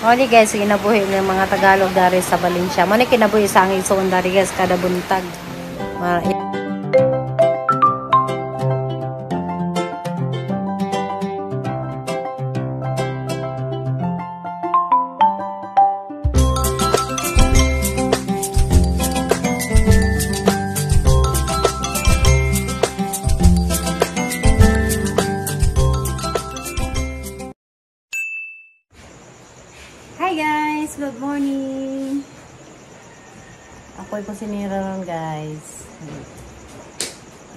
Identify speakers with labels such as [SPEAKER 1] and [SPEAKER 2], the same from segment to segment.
[SPEAKER 1] Mao guys, kinabuhi ng mga Tagalog dari sa Valencia. Mao ni kinabuhi sa ang igsoon dari guys kada buntag. Hi guys! Good morning! Ako'y kusinera ron guys.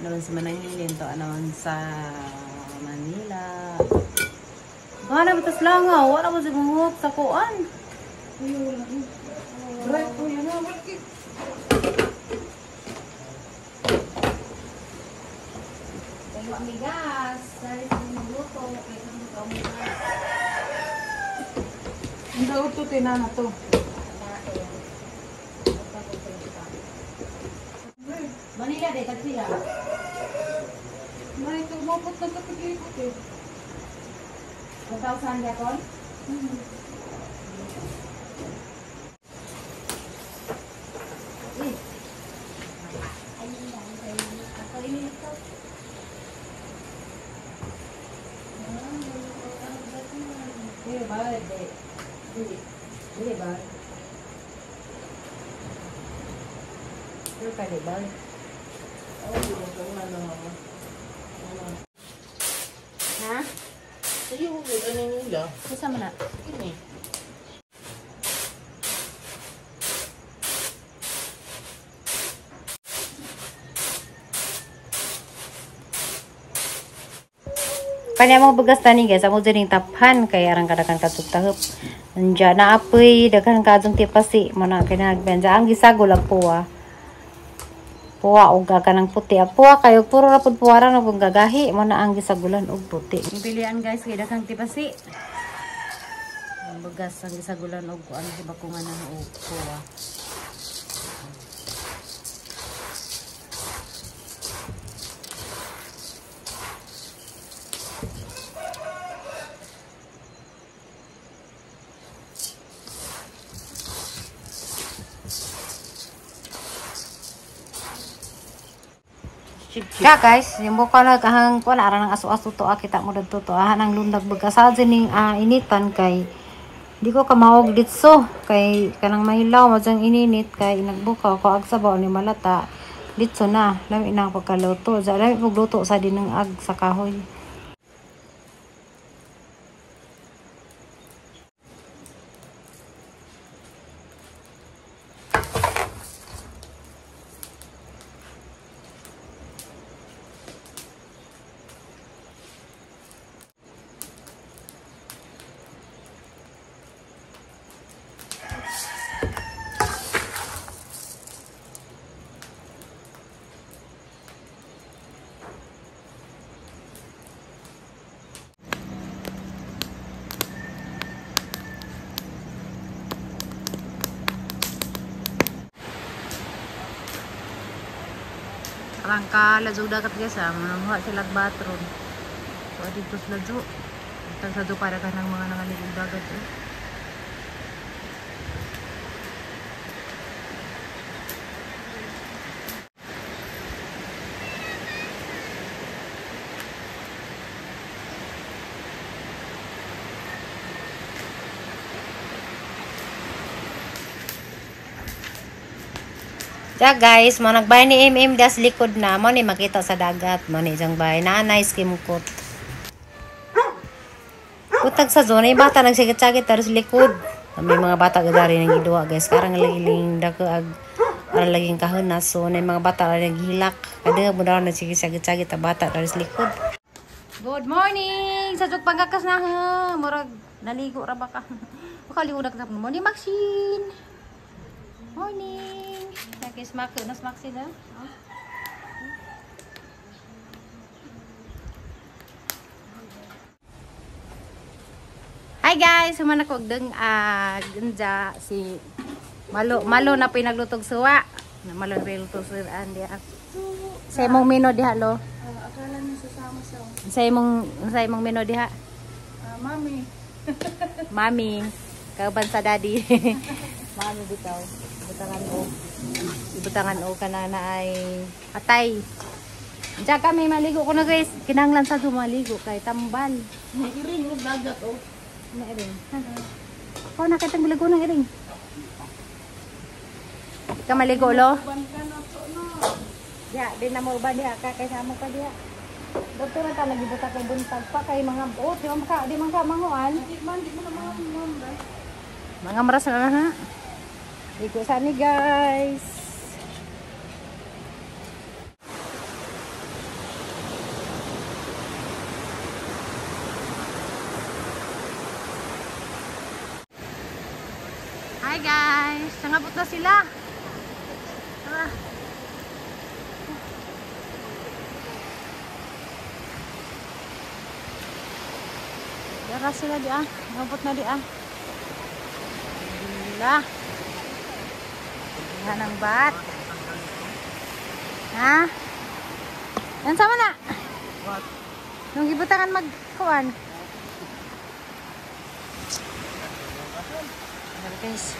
[SPEAKER 1] Ano sa Manahilin to? Ano sa Manila? Wala ba tas langaw? Wala ba sigungop sa kuan? Tayo amigas! Dahil magluto. Kaya magluto amigas.
[SPEAKER 2] Ang daw ito, tinana to.
[SPEAKER 1] Manila de, tagpila.
[SPEAKER 2] May tumupot na sa pag-iikot eh.
[SPEAKER 1] 1,000 yakon? Dili ba? Pero ka di ba? Ha?
[SPEAKER 2] Sayo, ano nila?
[SPEAKER 1] Kasama na?
[SPEAKER 2] Ini.
[SPEAKER 1] Kanya mo bagas tani guys, amo dyan yung taphan kay arang kadakan katugtahop. Nandiyan na apoy, daghan kadtong tipasi mo na kinagbenza. Ang gisagol ang puwa. Puwa og kanang puti. Ang puwa kayo puro ra pud puwa ra na pud gagahi mo na ang gisagulan og puti. Pilian guys kay daghang tipasi. Ang bagas ang gisagulan og kuan si bakungan na og puwa. Ya guys, yung buka na kahang kuan ara ng aso-aso to kita mo dadto to ang lundag baga sa ning initan kay di ko kamaog ditso kay kanang mahilaw mo jang ininit kay inagbuka ko ag sabaw ni malata ditso na lami na pagkaluto ja lami pagluto sa dinang ag sa kahoy. Rangka lajog dagat guys ha, mananguha sila bathroom. So dito sa lajog, sa lajog para ka ng mga nangaligog dagat eh. Ja guys, mo nagbay ni MM das likod na mo ni makita sa dagat mo ni jang bay na nice kimkot. Utag sa zona yung bata nagsigit-sagit taros likod. May mga bata gadari nang giduwa guys, karang laging dako ag ara laging kahunas so na mga bata ra naghilak. Kada mo daw nagsigit-sagit ta bata taros likod. Good morning sa jug panggakas na ha, murag naligo ra ba ka? Makaligo na mo ni Maxine. Morning. Nakismak na smak sila. Oh. Hi guys, human ako og anja si Malo Malo na pinaglutog suwa. Malo na pinaglutog suwa diha. Sa imong menu diha lo.
[SPEAKER 2] Akala niya sasama siya.
[SPEAKER 1] Sa imong menu diha.
[SPEAKER 2] Mami.
[SPEAKER 1] Mami. Kauban sa daddy. Maano bitaw. Ibutangan o. Ibutangan o kana na ay atay. Diyan kami maligo ko na guys. Kinanglan sa dumaligo kay tambal.
[SPEAKER 2] May iring ng dagat oh.
[SPEAKER 1] Na iring. Ha? Ikaw nakita ang ligo ng iring. Ka maligo lo? Ya, di na mo ba diha ka kay sa mo pa diha. Doktor ta lagi buta kay buntag pa kay mga buot di man ka di man ka manguan.
[SPEAKER 2] Di man, di mo na mga ma'am.
[SPEAKER 1] Mga maras na ha. Ligo sa ni guys. Hi guys, nangabot na sila. Tara. Dara sila di ah. Nangabot na di ah. Alhamdulillah. Yan ang bat. Ha? Yan sama na.
[SPEAKER 3] What?
[SPEAKER 1] Nung gibutangan magkuan. Ano guys?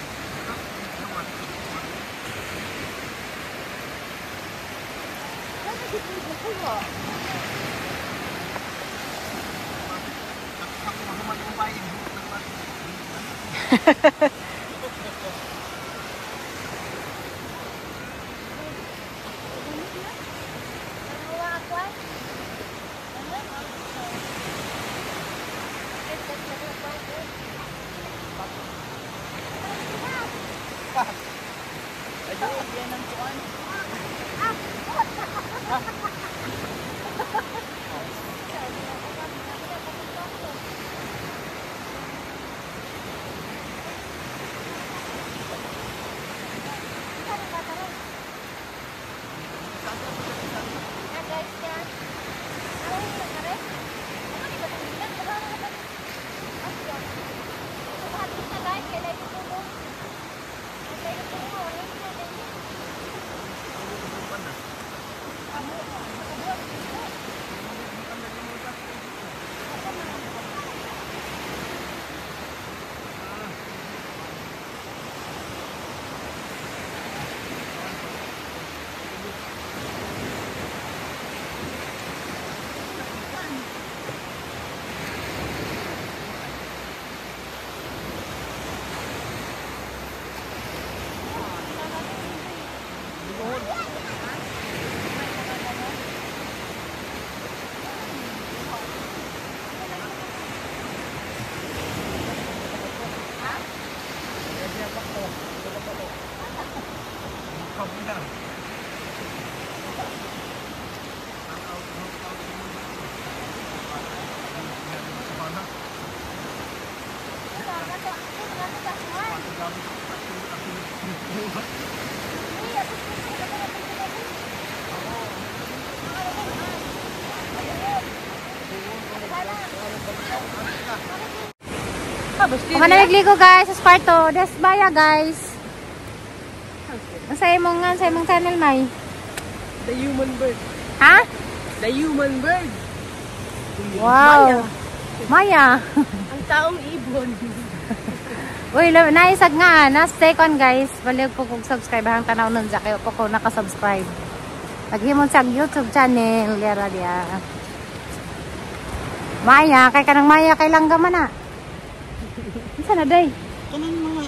[SPEAKER 1] Mga nagligo guys sa Sparto. Des baya guys. Ang sa imong nga sa imong channel may.
[SPEAKER 2] The human bird.
[SPEAKER 1] Ha?
[SPEAKER 2] The human bird.
[SPEAKER 1] Wow. Maya.
[SPEAKER 2] Ang taong ibon.
[SPEAKER 1] Uy, naisag nga na second guys. Baliw ko kung subscribe hang tanaw nun sa kayo po ko naka-subscribe. Naghimon sa YouTube channel lera dia. Maya, kay kanang Maya kay langga man na. Unsa na day?
[SPEAKER 3] Kanang mga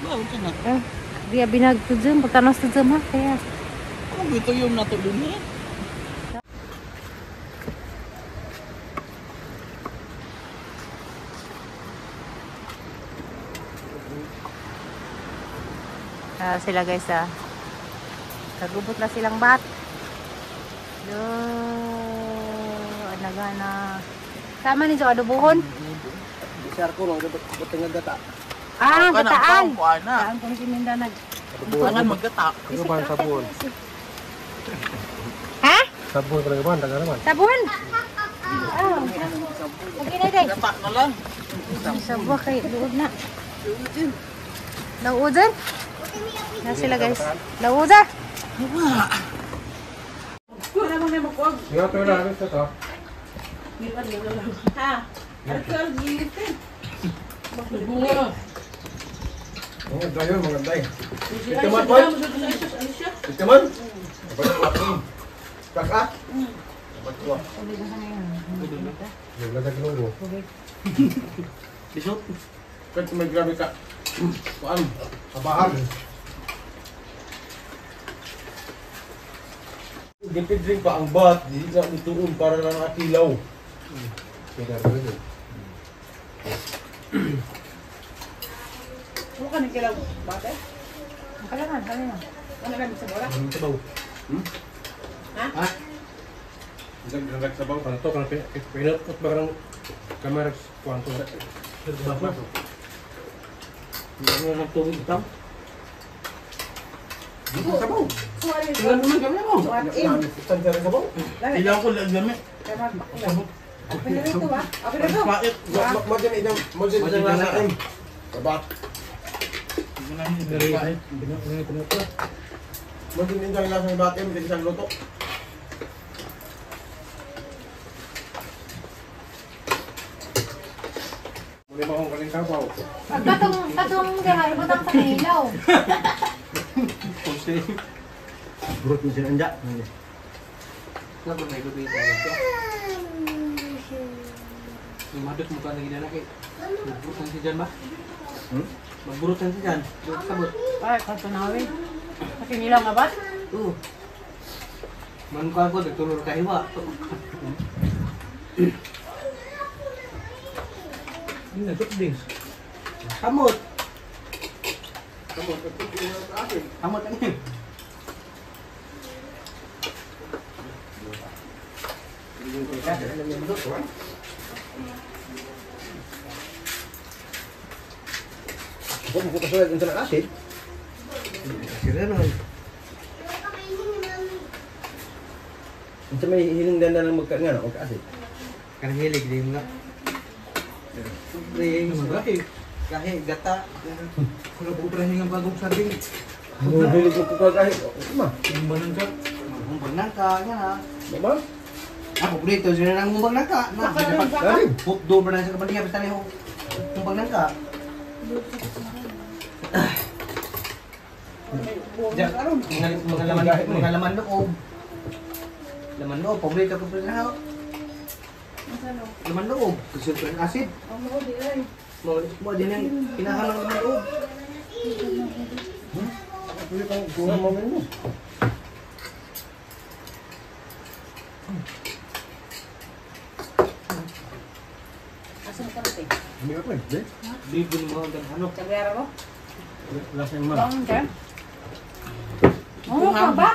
[SPEAKER 3] bawon ka na.
[SPEAKER 1] Eh, diya binag to Zoom, pagtanos to Zoom ha kaya.
[SPEAKER 3] Ano ba ito yung nato dun eh?
[SPEAKER 1] Ah, sila guys ah. Kagubot na silang bat. Yo, nagana. Tama ni adobohon?
[SPEAKER 4] Bisar ko lang, dapat nga gata.
[SPEAKER 1] Ah, gataan.
[SPEAKER 3] Kuan na.
[SPEAKER 1] Saan kung si Minda nag...
[SPEAKER 3] Tangan maggata.
[SPEAKER 4] Ano ba ang sabon?
[SPEAKER 1] Ha?
[SPEAKER 4] Sabon talaga ba? Taga naman.
[SPEAKER 1] Sabon? Ah, okay na day.
[SPEAKER 3] Gata na lang.
[SPEAKER 1] Sabon kay luod na. Nauudan? Na sila guys. Nauudan?
[SPEAKER 2] Wala mo na magwag.
[SPEAKER 4] Nga, pero na, ito to.
[SPEAKER 2] Ha? Arkel, gilid eh. Bunga.
[SPEAKER 4] Mga dayon, mga day. Ito man, Paul. Ito man. Kaka?
[SPEAKER 3] Bisot.
[SPEAKER 4] Kahit may grabe ka. Kuan, kabahan. Gipidring pa ang bat, di na ituon para lang akilaw.
[SPEAKER 2] Ano ka nagkilaw? Bate?
[SPEAKER 1] Kailangan, kailangan.
[SPEAKER 2] Ano kami sa bola?
[SPEAKER 4] Sabaw.
[SPEAKER 2] Ha?
[SPEAKER 4] Nagdag sabaw. Ano to? Pinot ba ng kamera kuan to?
[SPEAKER 3] Hindi na nagtubig ito.
[SPEAKER 4] Sabaw.
[SPEAKER 3] Tingnan mo kami mo.
[SPEAKER 4] Sabaw.
[SPEAKER 3] Ilaw ko lang gamit.
[SPEAKER 2] Ako na ito ba? Ako na ito.
[SPEAKER 3] Pait.
[SPEAKER 4] Mo din nasa akin. Kabat. Mo din isang lasa ng batim, din isang luto. Muli ba akong kaling kabaw?
[SPEAKER 1] Katong gano'n, ibutang sa kailaw.
[SPEAKER 4] Brot mo sila anja.
[SPEAKER 3] Madot mo ka na ginalaki. Magburutan si Jan ba? Magburutan si Jan. Sabot.
[SPEAKER 1] Ay, katunawin. Sa kinilaw nga ba?
[SPEAKER 3] Oo. Manukha ko, nagtulor ka hiwa.
[SPEAKER 4] Hindi na, soft drinks.
[SPEAKER 3] Kamot.
[SPEAKER 4] Kamot, sa akin.
[SPEAKER 3] Kamot ano yun?
[SPEAKER 4] Huwag mo kasulad yung sa acid.
[SPEAKER 3] Sila naman.
[SPEAKER 4] Unsa may hiling danda ng magka nga magka-acid.
[SPEAKER 3] Kanang hilig din nga. Drinks, gahi, gata.
[SPEAKER 5] Wala po pa rin ang bagong sardine.
[SPEAKER 4] Ang hilig mo kukagahi. Ma,
[SPEAKER 5] Yung ka.
[SPEAKER 3] Mumbang nangka, nga na.
[SPEAKER 4] ba?
[SPEAKER 3] Ah, paborito sila ng mumbang nangka. Na,
[SPEAKER 4] Dali.
[SPEAKER 3] Hukdo ba na sa kapatid basta niyo mumbang nangka. Mga laman loob. Laman loob, paborito ko pa rin ako. Laman loob, gusto ko rin acid. Mo din ang pinahan ng laman loob.
[SPEAKER 4] Pwede kang kuha mo mo.
[SPEAKER 2] Asa mo karote?
[SPEAKER 4] Hindi ka pa eh.
[SPEAKER 3] Bibili mo ang ano.
[SPEAKER 2] Tagayara mo?
[SPEAKER 4] Lasa yung ma.
[SPEAKER 1] Bang, dyan. Oo, ka ba?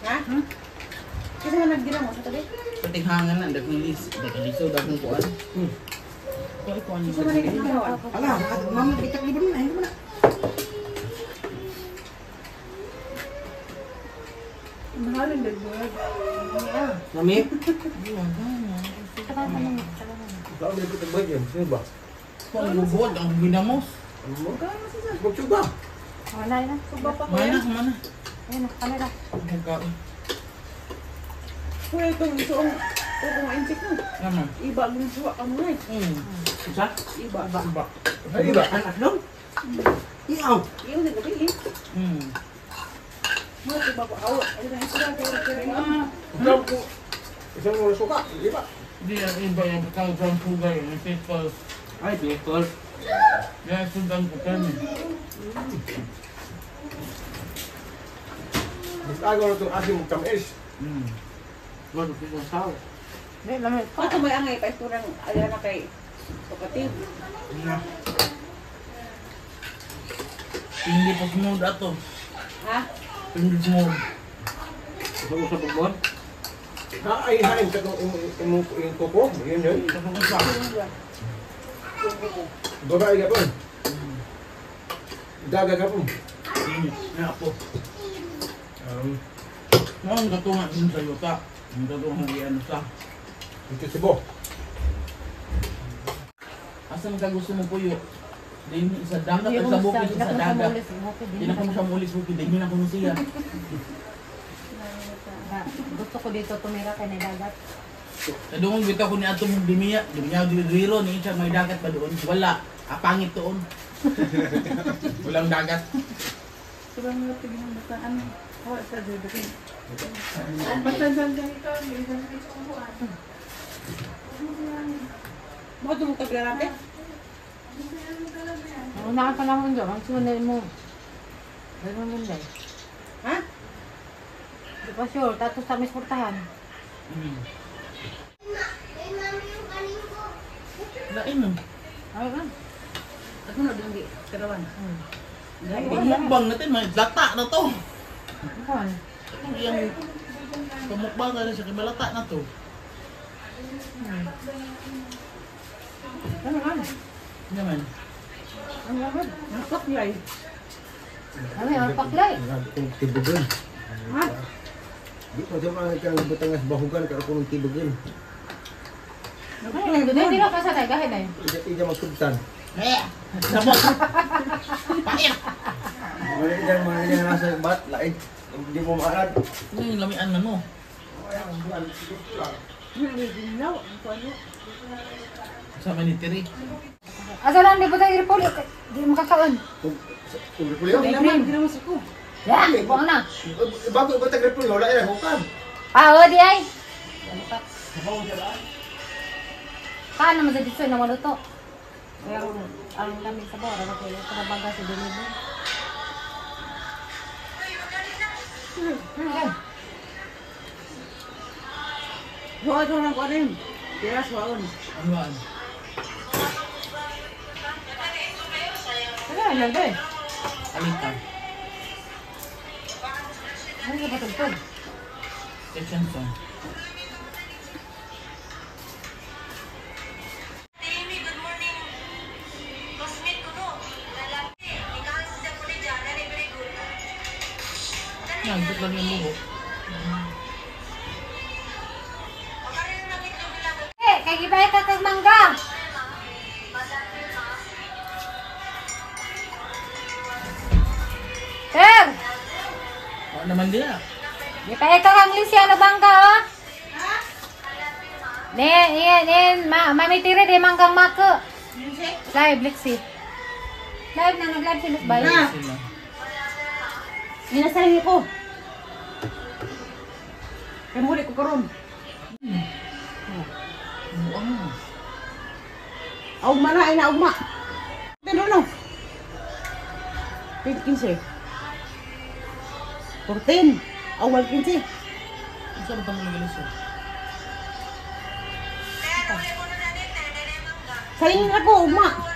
[SPEAKER 2] Ha? Kasi nga nagdila mo sa tabi?
[SPEAKER 3] Patinghangan na, daghang lis. Daghang liso, daghang kuan. Kuan
[SPEAKER 2] Kasi nga nagdila.
[SPEAKER 3] Ala, mama, itak libro na, hindi mo na.
[SPEAKER 2] Mahalin nagbulag.
[SPEAKER 3] Mami?
[SPEAKER 4] Saan mo ito ba yan? Sino ba?
[SPEAKER 5] Ang lubod, ang ginamos.
[SPEAKER 4] Ano mo? Magsuba.
[SPEAKER 1] Wala na.
[SPEAKER 2] Suba pa ko
[SPEAKER 5] Mana,
[SPEAKER 2] yan.
[SPEAKER 5] mana.
[SPEAKER 1] Ayun, kamera.
[SPEAKER 5] Pagkain.
[SPEAKER 2] Kuya itong isuong kung insect mo.
[SPEAKER 5] Naman.
[SPEAKER 2] Iba ang suwa ka mo eh.
[SPEAKER 3] Isa?
[SPEAKER 2] Iba.
[SPEAKER 5] Iba.
[SPEAKER 4] Ay, iba.
[SPEAKER 3] Ang aslong? Iyaw.
[SPEAKER 2] Iyo sa gabi eh. Mga iba ko. Awa. Ano na ito na.
[SPEAKER 4] Isang oras suka. Iba.
[SPEAKER 5] Hindi yan iba yung tawag sa sugay, yung pickles.
[SPEAKER 3] Ay, pickles.
[SPEAKER 5] Yan, sundan ko kami.
[SPEAKER 4] Mas agaw na itong asim mong tamis.
[SPEAKER 3] Ano, pickles sao?
[SPEAKER 1] Hindi, lamig.
[SPEAKER 2] Ako may angay pa ito ng ala na kay kapatid.
[SPEAKER 5] Hindi pa sumod ato.
[SPEAKER 2] Ha?
[SPEAKER 5] Hindi sumod.
[SPEAKER 3] Usap-usap ang buwan?
[SPEAKER 4] Ay, hain ka itong imong kuko. Yun yun.
[SPEAKER 5] Usap-usap.
[SPEAKER 4] Babae ka po. Daga ka po.
[SPEAKER 5] Na po. Ang katungan din sa yuta. Ang katungan iyan sa.
[SPEAKER 4] Ito si Bo.
[SPEAKER 5] Asan ka gusto mo puyo? Din sa dagat o sa bukid sa dagat. Hindi na ko siya muli sa bukid. Hindi na ko siya.
[SPEAKER 1] Gusto ko dito tumira kay na dagat.
[SPEAKER 5] Sa dungong bitaw ko ni ato mong dimiya. Dimiya diliro ni siya may dagat ba doon? Wala. Apangit doon. Walang dagat.
[SPEAKER 2] Sobrang mga tignan ng bataan. Oh, sa dito. Basta dyan ganito. Bakit tumutag na natin?
[SPEAKER 1] Una ka lang dyan. Ang sunay mo. Ganun yun din.
[SPEAKER 2] Ha?
[SPEAKER 1] Di pa sure. Tapos sa misportahan.
[SPEAKER 5] Lain mo.
[SPEAKER 1] Ay, ah.
[SPEAKER 2] Ako na doon di. Karawan.
[SPEAKER 5] Pagmukbang natin, may lata na to.
[SPEAKER 1] Ano?
[SPEAKER 5] Itong iyang pamukbang na rin siya, kay malata na to.
[SPEAKER 1] Ano man?
[SPEAKER 5] Ano naman?
[SPEAKER 1] Ano man?
[SPEAKER 2] Nakot niya eh.
[SPEAKER 1] Ano yung paklay?
[SPEAKER 4] Kung tibugan.
[SPEAKER 2] Ha?
[SPEAKER 4] Di pa siya mga kang butangas bahugan karo kung tibugan.
[SPEAKER 1] Hindi lang kasi tayo. Gahit ay.
[SPEAKER 4] Ija magsubtan.
[SPEAKER 5] Eh! Sabot! Pait!
[SPEAKER 4] Wala dyan mga ganyan nasa bat, lain. Hindi mo maarad.
[SPEAKER 5] Ano yung lamian man mo? Sama ni Tiri.
[SPEAKER 1] Asa lang, di ba tayo iripol? Di makakaon.
[SPEAKER 4] Kung repulyo?
[SPEAKER 2] Ginaman sa ko.
[SPEAKER 1] Ya, buang na.
[SPEAKER 4] Bago ba tag repulyo, wala yan, hukan.
[SPEAKER 1] Ah, o di ay. Kaan naman sa dito na maluto. Pero ang lamig sa bora, kaya kinabaga sa deliver.
[SPEAKER 2] Huwag ko lang ko rin. Tira suwaon.
[SPEAKER 5] Ano ba?
[SPEAKER 1] Ano yan, nagay?
[SPEAKER 5] Alita.
[SPEAKER 1] Ano sa patugtog?
[SPEAKER 5] Ketchanson. Nagdot lang yung buhok.
[SPEAKER 1] Eh, kay gibay ka kag mangga. Ter,
[SPEAKER 5] Wala naman din ah.
[SPEAKER 1] gibay ka kang lisya na bangga, oh. Ne, ne, ne, ma, mami tire di manggang mako. Live, Lexi. Live na, nag-live si Lexi. Bye.
[SPEAKER 5] Sila.
[SPEAKER 2] Minasahin ko. Kaya muli ko karon.
[SPEAKER 5] Buang.
[SPEAKER 2] Augma na, ay na augma. Tino no. 15. 14. Awal 15.
[SPEAKER 5] Saan ba itong mga siya?
[SPEAKER 2] Salingin ako, ugma.